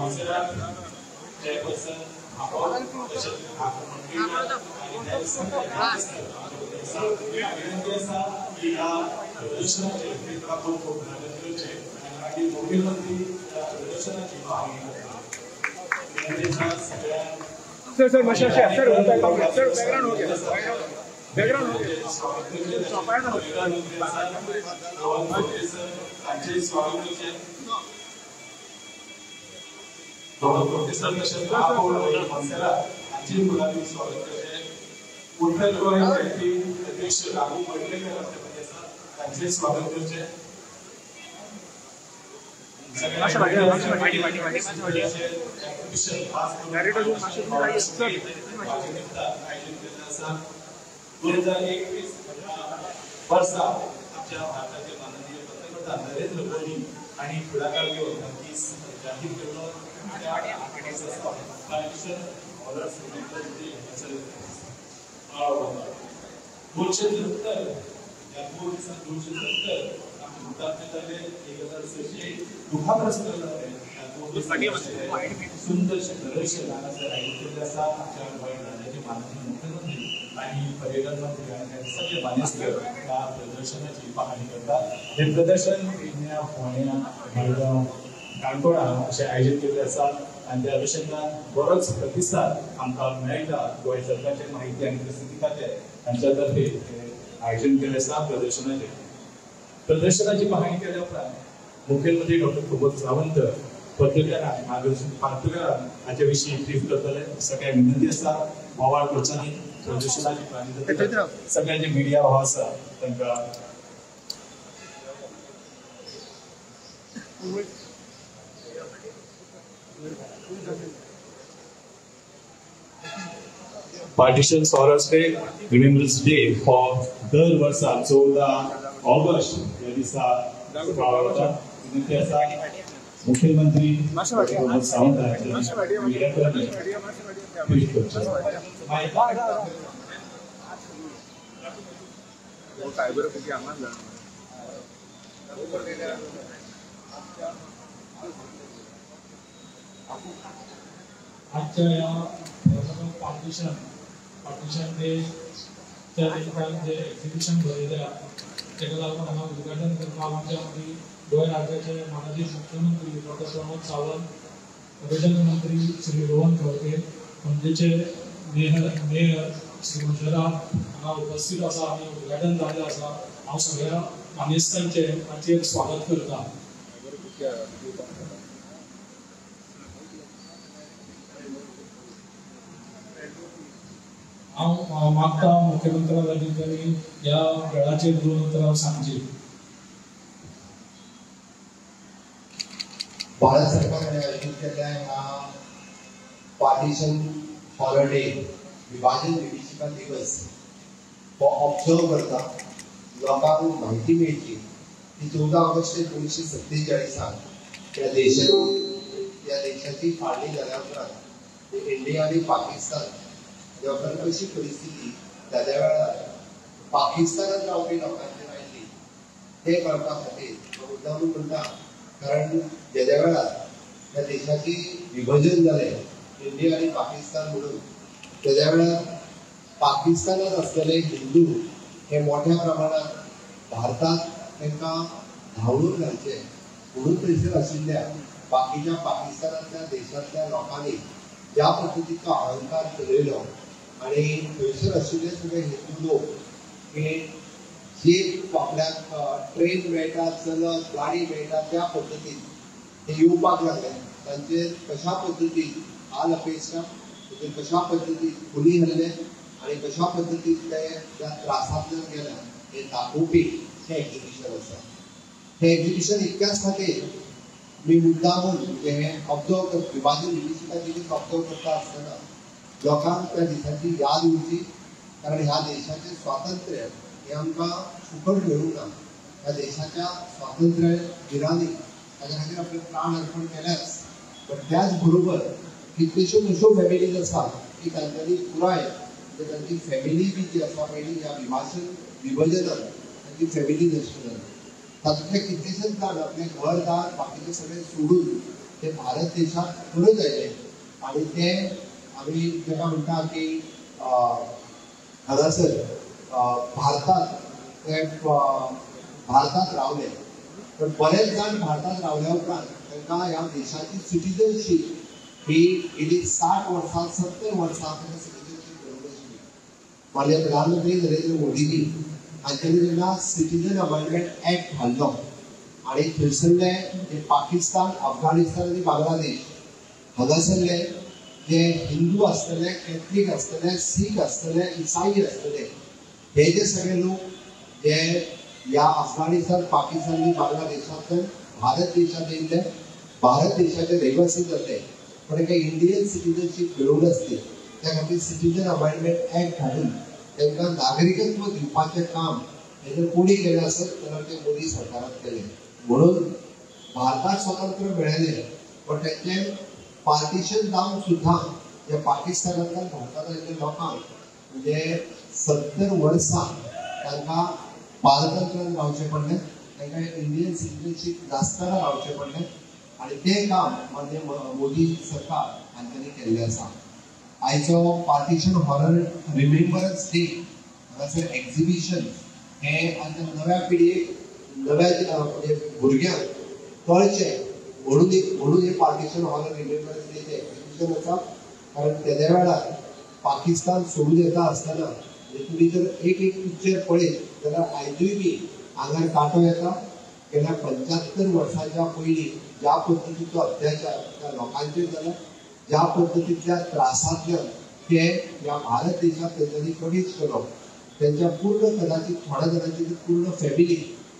Councillor chairperson विनंती आसा की ह्या प्रदर्शनाचे खूब खूब उद्घाटन करचें आनी मागीर मुखेलमंत्री ह्या प्रदर्शनाची पाहणी करतले. विनंती आसा सगळ्यांक. सर सर मातशें सर सर बॅकग्राऊंड हो गया, बॅकग्राऊंड हो गया. स्वागत करचें. रोहन खंवटे सर हांचें स्वागत करचें. रोहन खंवटे सर तशेंच महापौर मोन्सेरात हांचें फुडाकार स्वागत करचें. उत्तर गोंय फॅक्टरी अध्यक्ष राघू मडकयकर आमचे मदीं आसा, तांचें स्वागत करचें. एक्झिबिशन खास करून आयोजीत केल्लें आसा. 2021 वर्सा आमच्या भारताचे माननीय पंतप्रधान नरेंद्र मोदी हांणी फुडाकार घेवन दीस जाहीर केल्लो. पार्टिशन हॉलर्स डे हांगासर 270 ह्या 2 दिसांत 270 आमचे हुतात्मे जाले, 1600 दुखाग्रस्त जाले. ह्या 2 दिसांनी सुंदरशें प्रदर्शन हांगासर आयोजीत केल्लें आसा. आमच्या गोंय राज्याचे माननीय मुख्यमंत्री आनी पर्यटन मंत्री आनी सगळे मानेस्त ह्या प्रदर्शनाची पाहणी करतात. हें प्रदर्शन पेडण्या, फोंड्या, मडगांव, काणकोणा अशें आयोजीत केल्लें आसा आनी त्या अनुशंगान बरोच प्रतिसाद आमकां मेळटा. गोंय सरकारचे माहिती आनी प्रसिद्धी खातें हांच्या तर्फे हें आयोजन केल्लें आसा प्रदर्शनाचें. प्रदर्शनाची पाहणी केल्या उपरांत मुखेलमंत्री डॉक्टर प्रमोद सावंत पत्रकारांक, मार्गदर्शन पत्रकारांक हाचे विशीं ब्रीफ करतले. सगळ्यांक विनंती आसा बोवाळ करचो न्ही. प्रदर्शनाची पाहणी जातली. सगळ्यांचे मिडिया हो आसा तांकां partition sorrows day, remembrance day हो दर वर्सा 14 ऑगस्ट ह्या दिसा सुरु जाता. विनंती आसा मुखेलमंत्री प्रमोद सावंत हांच्या मिडिया कडेन ब्रीफ करचें. आजच्या ह्या पार्टिशन डेच्या निमतान जे एक्झिबिशन भरयल्या ताका लागून हांगा उद्घाटन करपाक आमच्या मदीं गोंय राज्याचे माननीय मुख्यमंत्री डॉक्टर प्रमोद सावंत, पर्यटन मंत्री श्री रोहन खंवटे, पणजेचे मेयर श्री मोन्सेरात हांगा उपस्थित आसा आनी उद्घाटन जाल्लें आसा. हांव सगळ्या मानेस्तांचें हाचेर स्वागत करता. हांव मागता मुख्यमंत्र्या लागीं तांणी ह्या वेळाचेर 2 उतरां सांगची. भारत सरकाराने आयोजित केल्ल्या ह्या पार्टिशन हॉलिडे विभाजन विभीषिका दिवस हो ऑब्जर्व करता लोकांक म्हायती मेळची की 14 ऑगस्ट 1947 ह्या देशाची फाळणी जाल्या उपरांत इंडिया आनी पाकिस्तान ह्या उपरांत कशी परिस्थिती जाल्या वेळार पाकिस्तानांत रावपी लोकांचेर आयली तें कळपा खातीर हांव मुद्दामून म्हणटा, कारण जेद्या वेळार ह्या देशाची विभाजन जालें इंडिया आनी पाकिस्तान म्हणून, तेद्या वेळार पाकिस्तानांत आसलेले हिंदू हे मोठ्या प्रमाणात भारतांत तांकां धांवडून घालचे म्हणून थंयसर आशिल्ल्या बाकीच्या पाकिस्तानांतल्या देशांतल्या लोकांनी ज्या पद्दतीचो अहंकार चलयलो आनी थंयसर आशिल्ले सगळे हिंदू लोक हे जे आपल्याक ट्रेन मेळटा, चलत गाडी मेळटा त्या पद्दतीन ते येवपाक लागले. तांचेर कशा पद्दतीन हाल अपेक्षा, कशा पद्दतीन खुनी हल्ले आनी कशा पद्दतीन ते त्या त्रासांतल्यान गेले हे दाखोवपी हें एक्झिबिशन आसा. हें एक्झिबिशन इतक्याच खातीर मी मुद्दामून म्हणजे हें ऑब्जर्व विभाजन विभीषिका दिवस ऑब्जर्व करता आसतना लोकांक त्या दिसाची याद उरची, कारण ह्या देशाचें स्वातंत्र्य हें आमकां फुकट मेळूंक ना. ह्या देशाच्या स्वातंत्र्य विरांनी ताच्या खातीर आपले प्राण अर्पण केल्याच, बट त्याच बरोबर कितल्योश्योच अश्यो फॅमिलीज आसा की तांच्यांनी पुराय म्हणजे तांची फॅमिली बी जी आसा पयली ह्या विभाजनान तांची फॅमिली नश्ट जाली. तातूंतले कितलेशेच जाण आपलें घर दार बाकीचें सगळें सोडून ते भारत देशात परत आयले आनी ते आमी ताका म्हणटा की हांगासर भारतात ते भारतात रावले. पण बरेच जाण भारतात रावल्या उपरांत तांकां ह्या देशाची सिटीजनशीप ही गेली 60 वर्सां 70 वर्सां तांकां सिटीजनशीप मेळूंक नाशिल्ली. माननीय प्रधानमंत्री नरेंद्र मोदीजी हांच्यांनी जेन्ना सिटीजन अमेंडमेंट एक्ट हाडलो आनी थंयसरले जे पाकिस्तान, अफगाणिस्तान आनी बांगलादेश हांगासरले जे हिंदू आसतले, कॅथलीक आसतले, सीख आसतले, इसाई आसतले, हे जे सगळे लोक जे ह्या अफगाणिस्तान, पाकिस्तान आनी बांगलादेशांतल्यान भारत देशांत येयल्ले, भारत देशाचे रहिवासी जाल्ले, पण तांकां इंडियन सिटीजनशीप मेळूंक नासली. त्या खातीर सिटीजन अमेंडमेंट एक्ट हाडून तांकां नागरिकत्व दिवपाचें काम हें जर कोणी केलें आसत जाल्यार तें मोदी सरकारान केलें. म्हणून भारताक स्वातंत्र्य मेळ्ळें पण तेंचें पार्टिशन जावन सुद्दां ह्या पाकिस्तानांतल्यान भारतांत आयिल्ल्या लोकांक म्हणजे 70 वर्सां तांकां पारतंत्र्यान रावचें पडलें, तांकां इंडियन सिटीजनशीप नासतना रावचें पडलें आनी तें काम माननीय मोदी सरकार हांच्यांनी केल्लें आसा. आयचो पार्टिशन हॉरर रिमेंबरन्स डे हांगासर एक्झिबिशन हें आमच्या नव्या पिळगेक, नव्या म्हणजे भुरग्यांक कळचें म्हणून हे पार्टिशन हॉरर रिमेंबरन्स डेचें एक्झिबिशन आसा. कारण तेद्या वेळार पाकिस्तान सोडून येता आसतना तुमी जर एक एक पिक्चर पळयत जाल्यार आयजूय बी आंगार कांटो येता. गेल्या 75 वर्सांच्या पयलीं ज्या पद्दतीचो अत्याचार त्या लोकांचेर जाला, ज्या पद्दतींतल्या त्रासांतल्यान ते ह्या भारत देशांत तेंच्यांनी प्रवेश केलो, तेंच्या पूर्ण कदाचित थोड्या जाणांची पूर्ण फॅमिली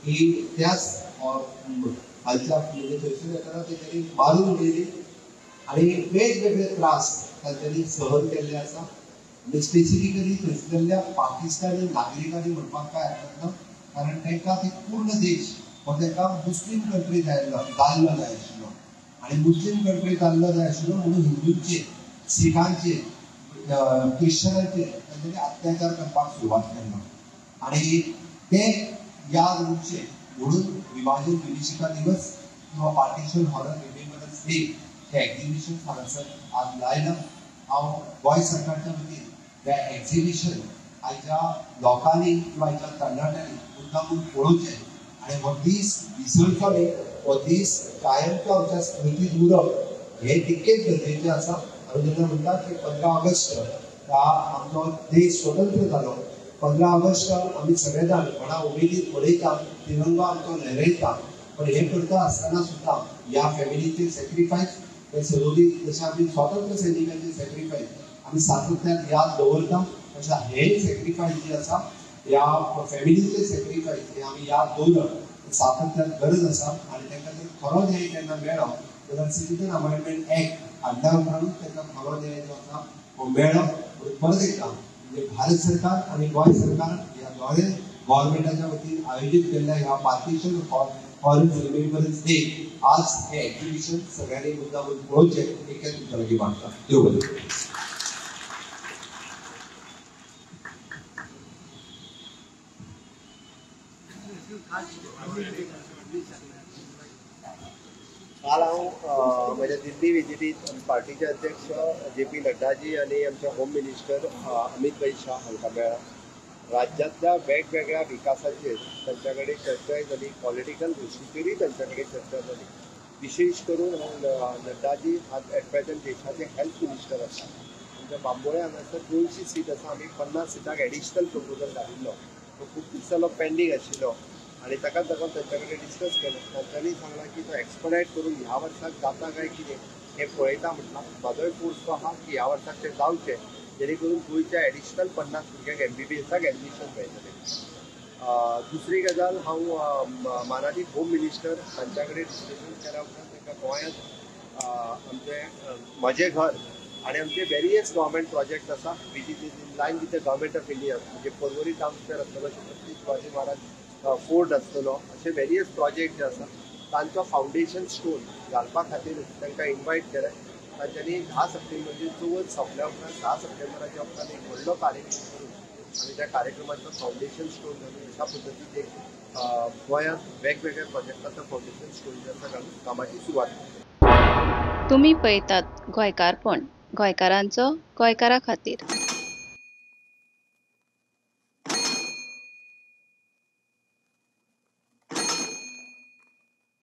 ही त्याच हांच्या म्हणजे थंयसून येतना तेंच्यांनी मारून उडयली आनी वेगवेगळे त्रास तांच्यांनी सहन केल्ले आसा. स्पेसिफिकली थंयसरल्या पाकिस्तानी नागरिकांनी म्हणपाक काय हरकत ना, कारण तांकां ते पूर्ण देश हो तांकां मुस्लीम कंट्री जाल्लो जाय आशिल्लो आनी मुस्लीम कंट्री जाल्लो जाय आशिल्लो म्हणून हिंदूंचेर, सिखांचेर, क्रिश्चनांचेर तांच्यांनी अत्याचार करपाक सुरवात केल्लो आनी ते याद उरचे म्हणून विभाजन विभीषिका दिवस किंवा पार्टिशन हॉरर रिमेंबरन्स डे हे एक्झिबिशन हांगासर आज लायलां. हांव गोंय सरकारच्या वतीन हें एक्झिबिशन आयच्या लोकांनी किंवा आयच्या तरणाट्यांनी मुद्दामून पळोवचें आनी हो दीस विसरचो न्ही, हो दीस कायमचो आमच्या स्मृतींत उरप हें तितकेंच गरजेचें आसा. आमी जेन्ना म्हणटा की 15 ऑगस्ट ह्या आमचो देश स्वतंत्र जालो, 15 ऑगस्ट आमी सगळे जाण व्हडा उमेदीन मनयता, तिरंगो आमचो लहरयता, पण हें करता आसतना सुद्दां ह्या फॅमिलीचे सॅक्रिफायस हे सदोदीत जशें आमी स्वातंत्र्य सैनिकांचे सॅक्रिफायस आमी सातत्यान याद दवरता, तशें हे सॅक्रिफायस जे आसा ह्या फॅमिलीचे सॅक्रिफायस हे आमी याद दवरप सातत्यान गरज आसा. आनी तांकां जर खरो न्याय केन्ना मेळ्ळो जाल्यार सिटीजन अमेंडमेंट एक्ट हाडल्या उपरांतूच तांकां खरो न्याय जो आसा हो मेळ्ळो. म्हणून परत एकदां म्हणजे भारत सरकार आनी गोंय सरकार ह्या दोळे गव्हर्मेंटाच्या वतीन आयोजीत केल्ल्या ह्या पार्टिशन हॉरर रिमेंबरन्स डे आज हे एक्झिबिशन सगळ्यांनी मुद्दामून पळोवचें एकेच तुमच्या लागीं मागता. देव बरें. काल हांव म्हज्या दिल्ली विजिटीत पार्टीचे अध्यक्ष जे पी नड्डाजी आनी आमचे होम मिनिस्टर अमित भाई शाह हांकां मेळ्ळा. राज्यांतल्या वेगवेगळ्या विकासाचेर तांच्या कडेन चर्चाय जाली, पॉलिटिकल गोश्टीचेरूय तांच्या कडेन चर्चा जाली. विशेष करून हांव नड्डाजी आज एट प्रेझेंट देशाचे हेल्थ मिनिस्टर आसा. आमच्या बांबोळे हांगासर 200 सीट आसा, आमी 50 सिटांक एडिशनल प्रपोजल धाडिल्लो, तो खूब दीस जालो पेंडींग आशिल्लो आनी ताकाच लागून तांच्या कडेन डिस्कस केलें. तांच्यांनी सांगलां की तो एक्सपडायट करून ह्या वर्साक जाता काय कितें हें पळयता म्हटलां. म्हाजोय फोर्स तो आहा की ह्या वर्साक तें जावचें, जेणे करून गोंयच्या एडिशनल 50 भुरग्यांक MBBSाक एडमिशन मेळटलें. दुसरी गजाल, हांव मानादीक होम मिनिस्टर तांच्या कडेन डिस्कशन केल्या उपरांत तांकां गोंयांत आमचें म्हजें घर आनी आमचे वेरियस गव्हर्मेंट प्रोजेक्ट आसा which is in line with the government of India, म्हणजे पर्वरी टावन स्क्वेअर आसतलो, छत्रपती शिवाजी महाराज फोर्ट आसतलो, अशे वेरियस प्रोजेक्ट जे आसा तांचो फावंडेशन स्टोन घालपा खातीर तांकां इन्वायट केलें. तांच्यांनी 10 सप्टेंबर म्हणजे चवथ सोंपल्या उपरांत 10 सप्टेंबराच्या उपरांत एक व्हडलो कार्यक्रम करून आनी त्या कार्यक्रमाचो फावंडेशन स्टोन घालून अशा पद्दतीन एक गोंयांत वेगवेगळ्या प्रोजेक्टाचो फावंडेशन स्टोन जे आसा घालून कामाची सुरवात केली. तुमी पळयतात गोंयकारपण, गोंयकारांचो गोंयकारा खातीर.